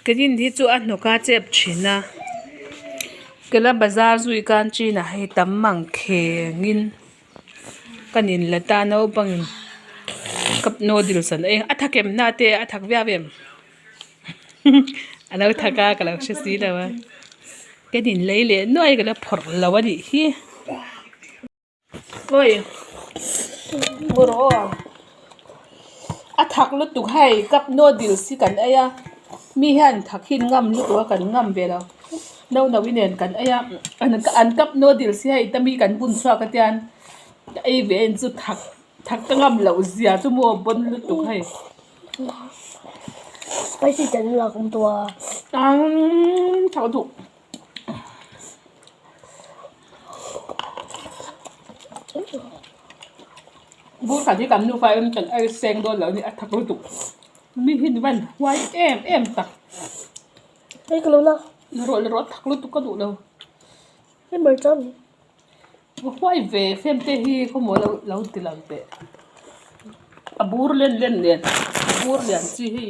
Kenin hi chu a hnawk a chep thin a kela bazar zui kan chin ah hei tam mang kheng in ka nin la ta naupang in cup noodles an ei a thakem na te a thak viau em a lo thak a ka lo hre si lo a ka nin lei leh nuai ka la phawrh lo a nih hi. Awi maw rawh aw a thak lutuk hei cup noodles hi kan ei a mi hian thak hi an ngam lutuk a kan ngam ve lo no no i nen kan ei a an cup noodles hi hei tami kan bun chhuak a tian ka ei ve en chu thak thak ka ngam loh zia chu maw bawn lutuk hei. Spicy tel lak awm tawh a. Thak duh. Bur khat hi kan nufa in kan ei seng dawn lo a ni a thak lutuk mi hi ni van huai em em tak Hei ka lo la. La rawh la rawh a thak lutuk ka duh lo. Hei hmarcha a ni. Va huai ve fem te hi khawmuh lo lo ti lang teh a bur len len nen a bur lian chi hei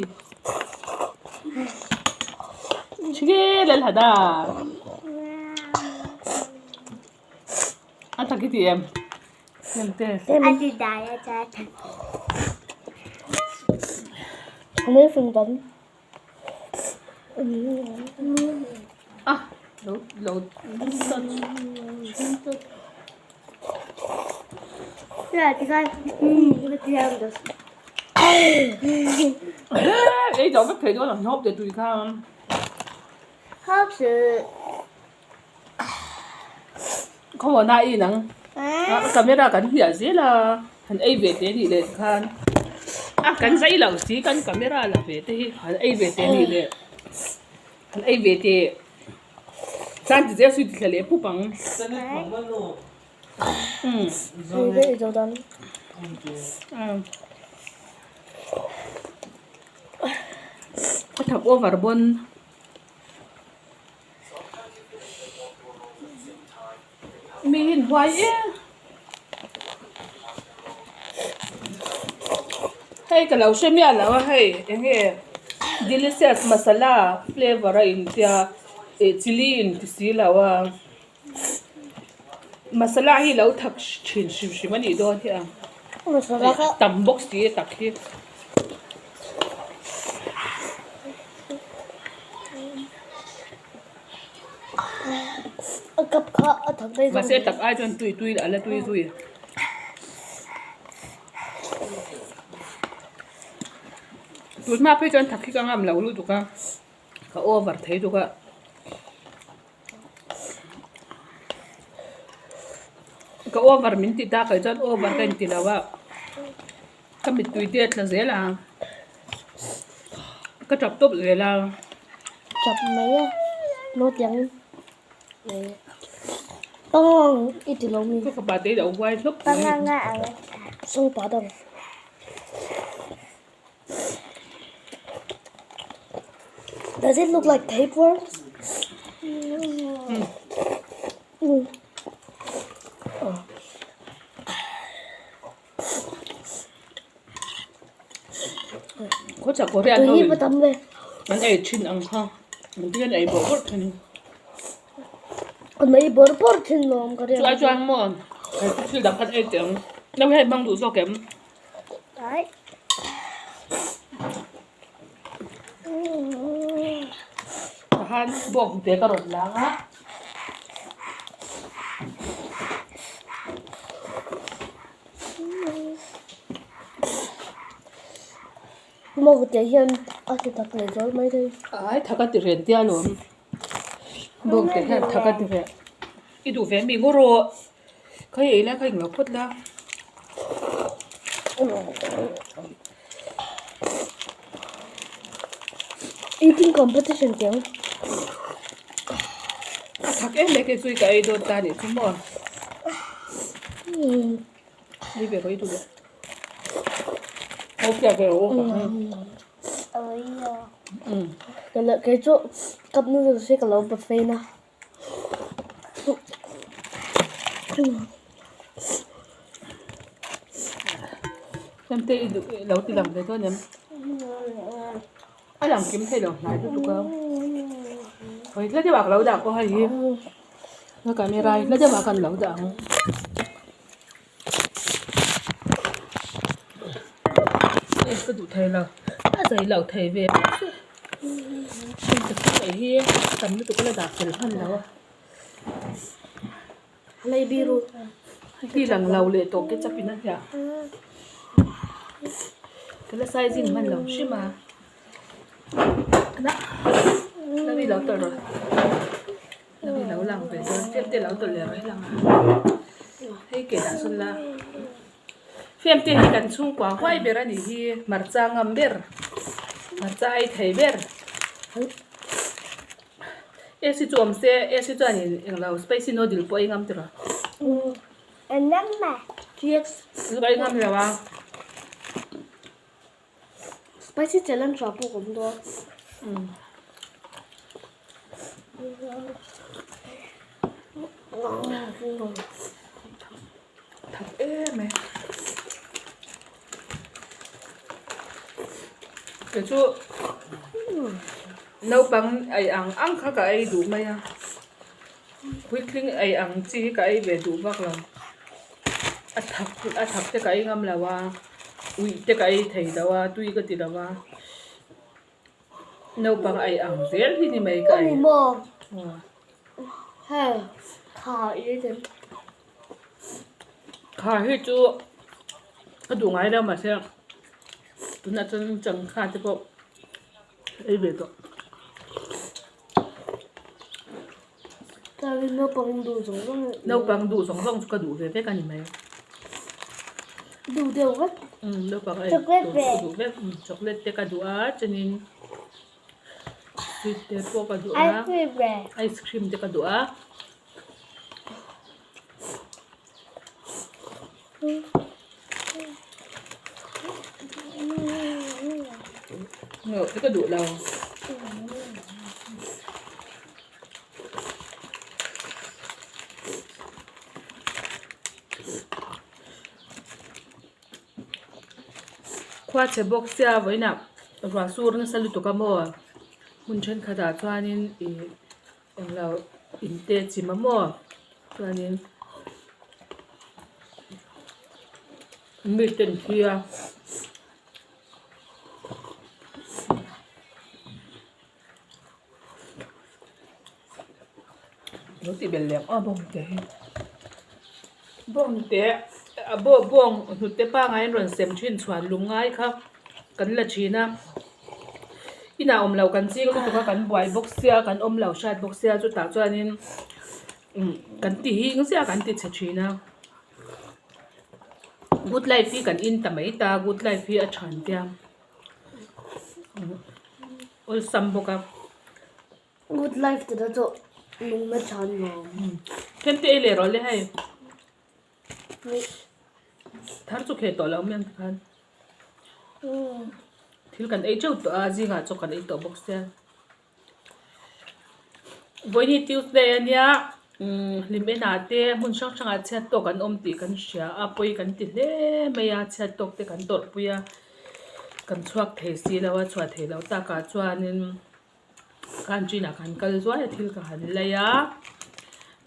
a thak i ti em fem te. A lo lo ei zawh vek thei dawn ang hlawp leh tui kha khaw na in ang camera kan hliah zel a han ei ve teh nih leh khan a kan zai lo si kan camera la ve te hi han ei ve teh nih leh han ei ve teh chuan ti zel sui ti thla leh pup ang umm a thak over bawn. Mi hi an huai em hei ka lo hre miah lo a hei eng nge delicious masala flavour a intia ih chilli in ti si lo a masala hi lo thak thin hrim hrim a nih dawn hi a tam bawk si a tak hi. Mahse tak ai chuan tui tui a la tui zui. Tunhma phei chuan thak hi ka ngam lo lutuk a, ka over thei tuk a. Ka over min ti tak ah chuan over ka inti lo a. Ka mittui te a tla zel a, ka tap tawp zel a. Tap mai a, nautiang pangang i ti lo mi. Ka fapa te hi a lo huai hlawp mai. Sawpa dang. Does it look like tapeworms? Mm. Khawchhak Korean ho in an ei thin ang kha an ti hian ei bawrh bawrh thin. An ei bawrh bawrh thin lawm ka ria. Chuai chuan maw hei chu thil dang khan ei teh ang. Nang hian i hmang duh zawk em? Tahan bawk te ka rawn lang a. Bawk te hian a ti tak leh zual mai thei. Ai thak a ti ren tia lawm. Bawk te hian thak a ti ren. I duh ve mi ngaw rawh. Khawi ei la kha englo phawt la. Eating competition tih ang. A thak em mai kei chu i ka ei dawn ta nih chu maw. Ei ve rawh i duh leh. Aw fiah ve rawh aw. Kei chu cup noodles hi ka lo buffet na. Hemte i duh lo ti lang ve dawn em? A lang kim thei lo hnai lutuk a. Hawi hla deuh ah ka lo dah pawh hei hi. Ka camera hi hla deuh ah khan lo dah ang. Hei ka duh thei lo. A zai lo thei ve bawk se. Hei ka thil ei hi tam lutuk a la dah fel hman lo a. Hi lang lo leh tawh ketchup in a hliah. Ka la sizing hman lo hrim a. Na mi lo tawlh rawh. Na mi lo lang ve dawn fiam te lo tawlh leh rawh hi lang a. Hei ke dah sawn la. Fiam te hi kan chhungkua huai ber a nih hi hmarcha ngam ber hmarcha ei thei ber. AC chu awm se AC chuanin englo spicy noodle pawh ei ngam tiraw. Chu ka ei ngam lo a. Spicy challenge ah pawh ka awm dawn. Thak em e. Kei chu naupang ei ang ang kha ka ei duh mai a, puitling ei ang chi hi ka ei ve duh vak lo. A thak a thak te ka ei ngam lo a, uih te ka ei thei lo a, tui ka ti lo a, naupang ei ang zel hi ni mai ka ei. Kha hi chu ka duh ngai lo mahse tunah chuan changkha te pawh ei ve tawh. Naupang duh zawng zawng Naupang duh zawng zawng chu ka duh ve vek a ni mai. Duh deuh vek. Naupang ei tur chu ka duh vek. Chocolate te ka duh a chuanin sweet te pawh ka duh a ice cream te ka duh a. Ka duh lo. Khua chhe bawk sia vawiinah ruah sur nasa lutuk a maw hmun thenkhatah chuanin ih Englo in te chim a maw chuanin mi te an thi a lo tih belh leh ang aw bawng te hi bawng te a bawng hnute pangai an rawn sem thin chhuan lung ngai kha kan la thin a. Inah awm lo kan ching lutuk a kan buai bawk sia kan awm lo hriat bawk sia chutah chuanin umm kan ti hing chiah kan ti chhe thin a good life hi kan in ta mai ta good life hi a than tia awlsam bawk a. Good life te chu lung a than lo. Then te ei leh rawh le hei. Thar chu kheh tawh lo mai ang tikhan. Thil kan ei teuh tawh a zingah chaw kan ei tawh bawk sia. Vawiin hi Tuesday a nia umm hlim enah te hmun hrang hrangah chhiat tawk an awm tih kan hria a pawi kan ti hle mai a chhiat tawk te kan tawrhpui a kan chhuak thei si lo a chhuah theih loh takah chuanin. Canteen ah kan kal zuai a thil ka han lei a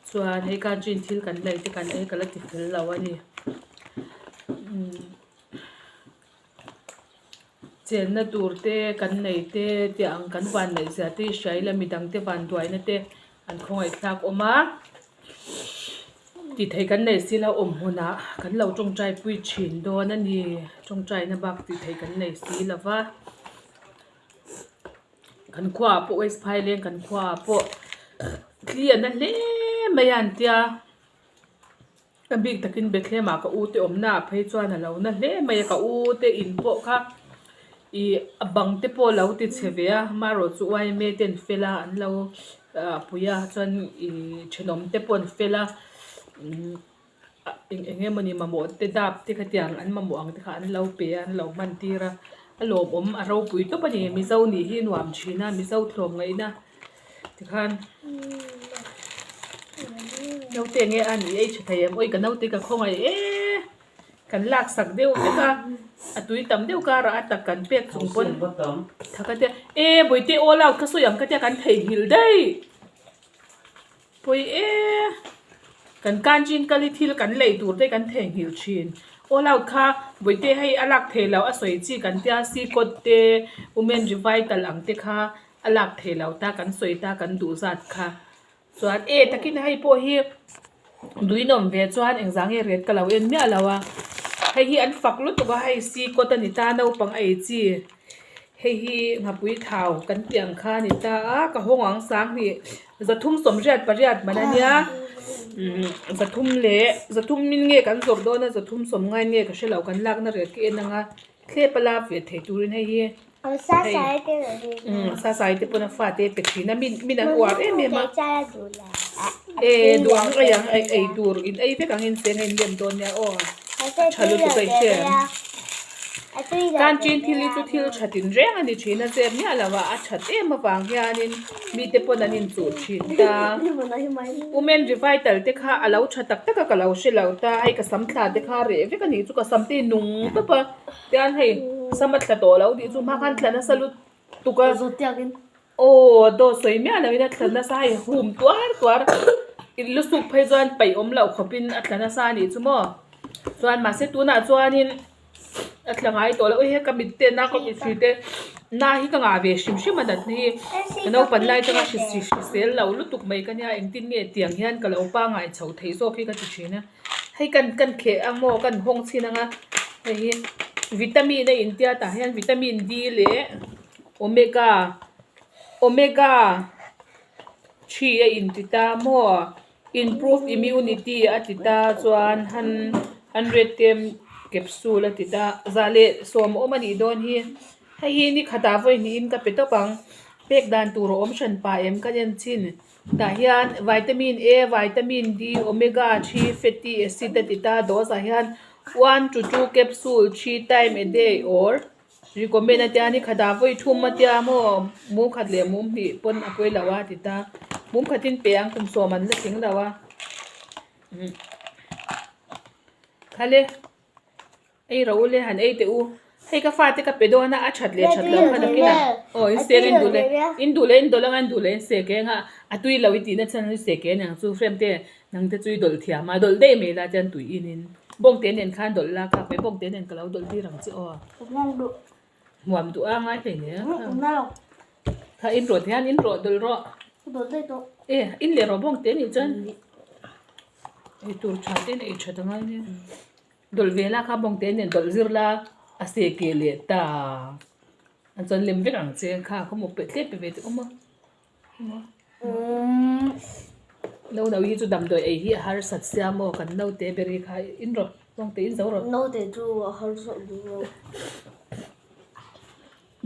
chuan hei canteen thil kan lei te kan ei ka la ti fel lo a ni umm chenna tur te kan nei te tih ang kan van neih zia te hi hria ila midang te van duaina te an khawngaih thlak awm a tih theih kan nei si lo awm hmunah kan lo tawngtai pui thin dawn a ni tawngtaina bak tih theih kan nei si lo va. Kan khuaah pawh West Phaileng kan khuaah pawh thli a na hle mai a an tia a bik takin Bethlehem ah ka u te awmna ah phei chuan a lo na hle mai a ka u te in pawh kha ih a bang te pawh a lo ti chhe ve a amaherawhchu yma te an fel a an lo ah pui a chuan ih thenawm te pawh an fel a umm. Eng eng emawni mamawh te dap te khatiang an mamawh ang te kha an lo pe a an lo hman tir a a lawmawm a ropui tawp a ni mizo nih hi nuam thin a mizo thlawm ngaihna tikhan naute enge a ni ei tha thei em awi ka naute ka khawngaih e. Kan lak sak deuh vek a, a tui tam deuh karah a tak kan pek chung pawn thak a tia, e bawihte all out kha sawi ang ka tia kan theihnghilh daih. Pawi e, kan kanjin kal hi thil kan lei tur te kan theihnghilh thin. All out kha bawihte hei a lak thei lo a sawi chi kan tia sikawt te women revital ang te kha a lak thei lo ta kan sawi ta kan duh zat kha. Chuan e takin hei pawh hi duinawm ve chuan engzah nge ret ka lo en miah lo a hei hi an fak lutuk a hei sikawt a ni ta naupang a ei chi hei hi nghapui thau kan tih ang kha a ni ta a ka hawng ang sang hnih zathum sawmriat pariat man a nia umm zathum leh zathum in nge kan zawrh dawn a zathum sawm ngai nge ka hre lo kan lakna ret ka en ang a thlep a lap ve thei turin hei hi. Hei sasai te pawn a fate pe thin a min min an uar em em a e duh ang ei ang ei tur in ei vek ang in cheng a in lem dawn nia aw a tha lutuk a i hre ang canteen thil hi chu thil tha tin reng a ni thin a zep miah lo a a that em avang hianin mite pawn an inchuh thin ta women revital te kha a lo tha tak tak a ka lo hre lo ta hei ka sam thla te kha reh vek a nih chu ka sam te hi nung tawp a. Tian hei sam a thla tawh lo tih chu hma khan thla nasa lutuk a. Aw dawt sawi miah loin a thla nasa hei hum tuar tuar in lu suk phei chuan paih awm loh khawpin a thla nasa a nih chu maw. Chuan mahse tunah chuanin a thla ngai tawh loh he ka mit te na ka mit hri te na hi ka ngah ve hrim hrim a natna hi ka naupan lai atanga hrisel lo lutuk mai ka nia engtin nge tiang hian ka lo pangai chho thei zawk hi ka ti thin a. Hei kan kan kheh ang maw kan hawng chhin ang a hei hi vitamin a intia tah hian vitamin D leh omega omega three a inti ta maw improve immunity a ti ta chuan han hundred ten capsule a ti ta za leh sawm a awm a nih dawn hi. Hei hi ni khatah vawi hnihin ka pe tawp ang pek dan tur a awm hran pah em ka en chin. Tah hian vitamin A, vitamin D, omega 3 fatty acid a ti ta dose ah hian one to two capsule 3 time a day or recommend a tia ni khatah vawi thum a tia maw mum khat leh mum hnih pawn a pawi lo a ti ta mum khatin pe ang kum sawm an la tling lo a khale. Ei ro u le han ei teh u. Hei ka fate ka pe dawn a, a that leh that loh kha nakin a. Aw in sek in duh leh in duh leh in dawlh anga in duh leh in sek eng a, a tui lo i tihna chhan in sek eng ang chu frame te nang te chu i dawlh thiam a, dawlh daih mai la chuan tui in in bawng te nen khan dawlh la ka pe bawng te nen ka lo dawlh tir ang che aw. Hmuam duh a ngai hlei nen a kha in rawh hian in rawh dawlh rawh. E in leh rawh bawng te nih chuan ei tur tha te in ei that angai nia. Dawlh ve la kha bawng te nen dawlh zir la a se ke leh ta an chuan lem vek ang che kha khaw maw peh tlep pe ve teh awm a no no hi chu damdawi ei hi a harsat sia maw kan naute ber hi kha in rawh bawng te in zo rawh naute chu a harsat duh lo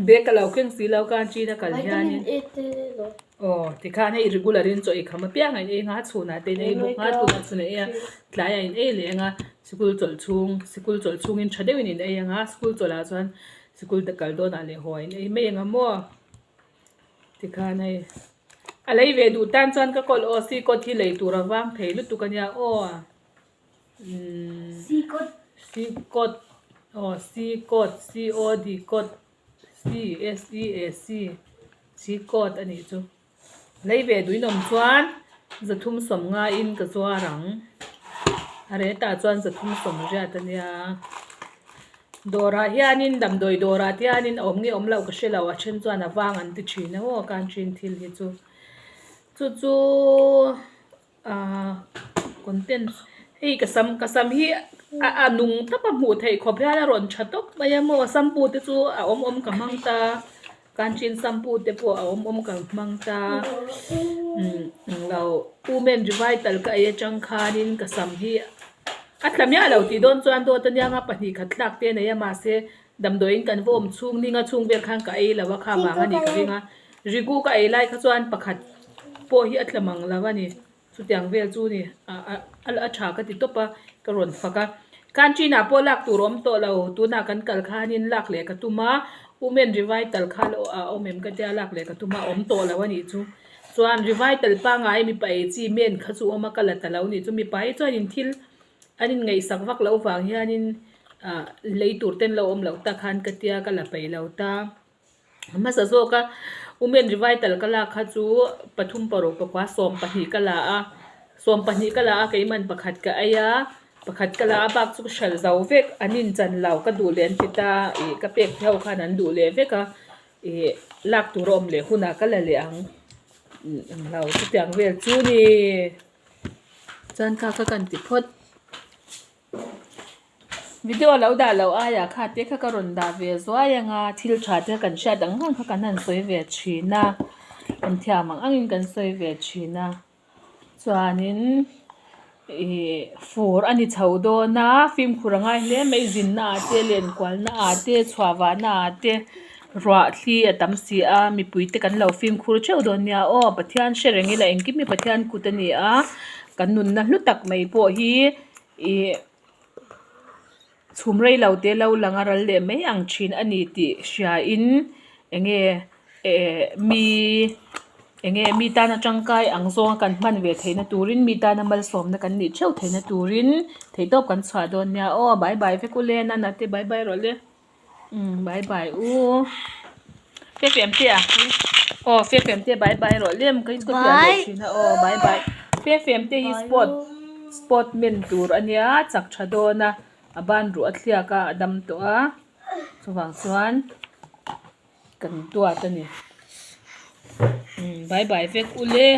Bag ka lo keng si lo khan China kal hianin aw tikhan hei regular in chaw ei kham apiang a in ei nga chhunah te in ei bawk nga tunah chhun a ei a tlaiah in ei leh ang a sikul chawlh chhung sikul chawlh chhungin tha deuhin in ei ang a sikul chawlhah chuan sikul te kal dawnah leh haw ah in ei mai ang a maw tikhan hei a lei ve duh tan chuan ka kawl aw sikawt hi lei tur a vang thei lutuk a nia aw. Sikawt. Sikawt aw sikawt C O D kawt C S E A C sikawt a nih chu. Lei ve duinawm chuan zathum sawm ngaiin ka zuar ang. A retah chuan zathum sawm riat a nia. Dawrah hianin damdawi dawrah te hianin a awm nge awm loh ka hre lo a then chuan a vang an ti thin a aw kan thin thil hi chu. Chu chu. Ahh content hei ka sam ka sam hi a a nung tawp a hmuh theih khawp hian a rawn tha tawp mai a maw shampoo te chu a awm awm ka hmang ta kanchin shampoo te pawh a awm awm ka hmang ta umm englo women revital ka ei atang khanin ka sam hi a tla miah lo tih dawn chuan dawt ania nga pahnih khat tlak te a nei a mahse damdawiin kan va awm chhung ninga chhung vel khan ka ei lo a kha vang a nih ka ring a. Rigu ka ei lai kha chuan pakhat pawh hi a tla mang lo a ni. Chutiang vel chu ni a tha ka ti tawp a, ka rawn fak a. Canteen ah pawh lak tur a awm tawh lo, tunah kan kal khanin lak leh ka tum a, Women Revital kha a awm em ka tia lak leh ka tum a, a awm tawh lo a nih chu. Chuan Revital pangngai mipa ei chi men kha chu awm a, ka la ta lo a nih chu. Mipa hi chuanin thil an inngaihsak vak loh vang hianin. Ah lei tur ten lo awm loh tak khan ka tia ka la peih lo ta. A hmasa zawk a women revital ka lak kha chu pathum paruk pakua 12 ka la a, 12 ka la a keiman pakhat ka ei a, pakhat ka la a bak chu ka hralh zo vek an inchan lo ka duh leh an ti ta ih ka pek te ho khan an duh leh vek a ih lak tur a awm leh hunah ka la leh ang englo chutiang vel chu ni chuan kha kha kan ti phawt. Video lo dah loh aiah kha te kha ka rawn dah ve zuai anga thil tha te kan hriat ang ang kha kan han sawi ve thin a kan thiam ang angin kan sawi ve thin a chuanin ih fur a ni chho dawn a fimkhur a ngai hle mai zinna ah te lenkualna ah te chhuah vahna ah te ruah thli a tam si a mipui te kan lo fimkhur theuh dawn nia aw Pathian hre reng ila engkim hi Pathian kut a ni a kan nunna hlu tak mai pawh hi. Ih chhum rei lo te lo lang a ral leh mai ang thin a ni tih hriain enge eh mi enge mi tana tangkai ang zawnga kan hman ve theihna turin mi tana malsawmna kan nih theuh theihna turin theihtawp kan chhuah dawn nia aw bye bye vek u le nana te bye bye rawh le. Umm bye bye u fefem te a aw fefem te bye bye rawh lem ka ka pian leh thin a aw bye bye fefem te hi sport sport men tur a nia chak tha dawn a a ban ruh a thliak a a dam tawh a chuvang chuan kan duat a ni umm bye bye vek u le.